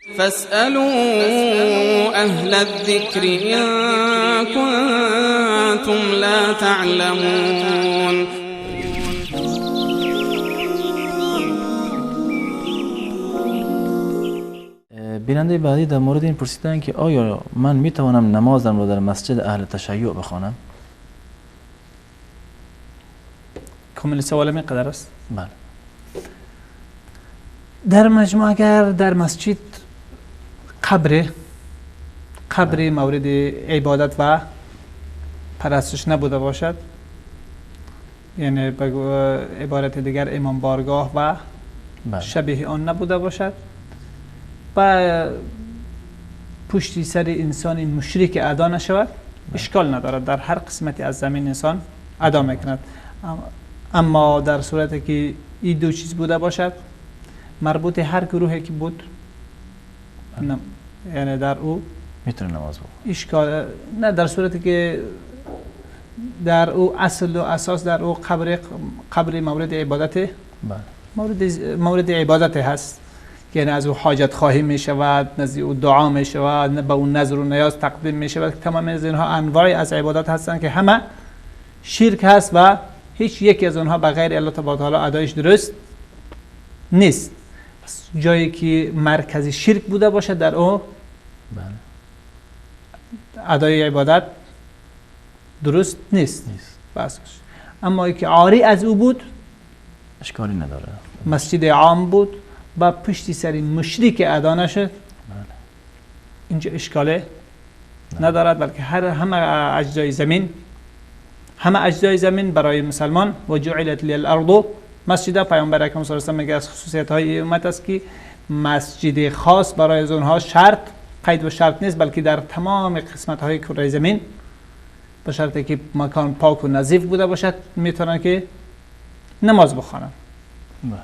فاسألوا أهل الذكر إن كنتم لا تعلمون. بیننده بعدی در مورد این پرسیدن که آیا من میتوانم نمازم را در مسجد اهل تشیع بخوانم؟ کامل سوال می قدر است؟ بله. در مجموع اگر در مسجد قبر مورد عبادت و پرستش نبوده باشد، یعنی به عبارت دیگر امام بارگاه و شبیه آن نبوده باشد و پشتی سر انسان مشرک ادا نشود، اشکال ندارد، در هر قسمتی از زمین انسان ادا میکند. اما در صورتی که این دو چیز بوده باشد، مربوط هر گروهی که بود، یعنی در او میتونه نماز بخونه، اشکال نه. در صورتی که در او اصل و اساس در او قبر مورد عبادت، مورد عبادت هست، یعنی از او حاجت خواهی می شود، نزد او دعا می شود، به او نذر و نیاز تقدیم می شود. تمام از اینها انواعی از عبادت هستند که همه شرک هست و هیچ یکی از آنها به غیر الله تبارک و تعالی ادایش درست نیست. پس جایی که مرکز شرک بوده باشه، در او ادای عبادت درست نیست. بس. اما که عاری از او بود، اشکالی نداره، مسجد عام بود با پشتی سر مشرک ادا نشد، اینجا اشکاله ندارد، بلکه همه اجزای زمین، همه اجزای زمین برای مسلمان و جعلت لی الارض مسجد. پیامبر اکرم صلی الله علیه و سلم میگه از خصوصیت های امت است که مسجد خاص برای از اونها شرط قید و شرط نیست، بلکه در تمام قسمت های کره زمین به شرطی که مکان پاک و نظیف بوده باشد میتونن که نماز بخوانند. بله.